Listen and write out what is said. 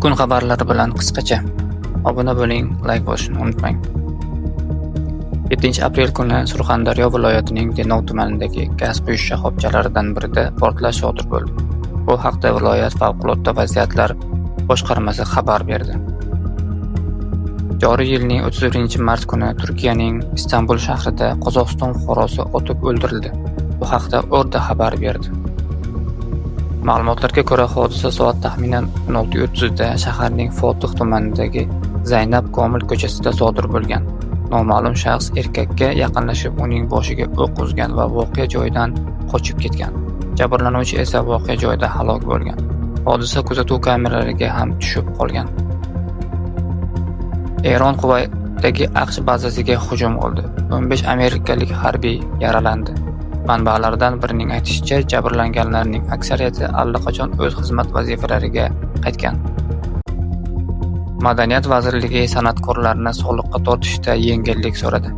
Kun xabarlari bilan qisqacha. Obuna bo'ling, layk bosishni unutmang. 7-aprel kuni Surxondaryo viloyatining Denov tumanidagi gaz quyish shoxobchalaridan birida portlash sodir bo'ldi. Bu haqda viloyat favqulodda vaziyatlar boshqarmasi xabar berdi. Joriy yilning 31-mart kuni Turkiyaning Istanbul shahrida Qozog'iston fuqarosi otib o'ldirildi. Bu haqda O'rda xabar berdi. Ma'lumotlarga ko'ra, hodisa soat taxminan 16:30 da shaharning Fotih tumanidagi Zaynab Komil ko'chasida sodir bo'lgan. Noma'lum shaxs erkakka yaqinlashib, uning boshiga o'q uzgan va voqea joyidan qochib ketgan. Jabrlanuvchi esa voqea joyida halok bo'lgan. Hodisa kuzatuv kameralariga ham tushib qolgan. Eron Quvaytdagi AQSh bazasiga hujum qildi. 15 amerikalik harbiy yaralandi. Manbalardan birining aytishicha, jabrlanganlarning aksariyati allaqachon o'z xizmat vazifalariga qaytgan. Madaniyat vazirligi san'atkorlarni soliqqa tortishda yengillik so'radi.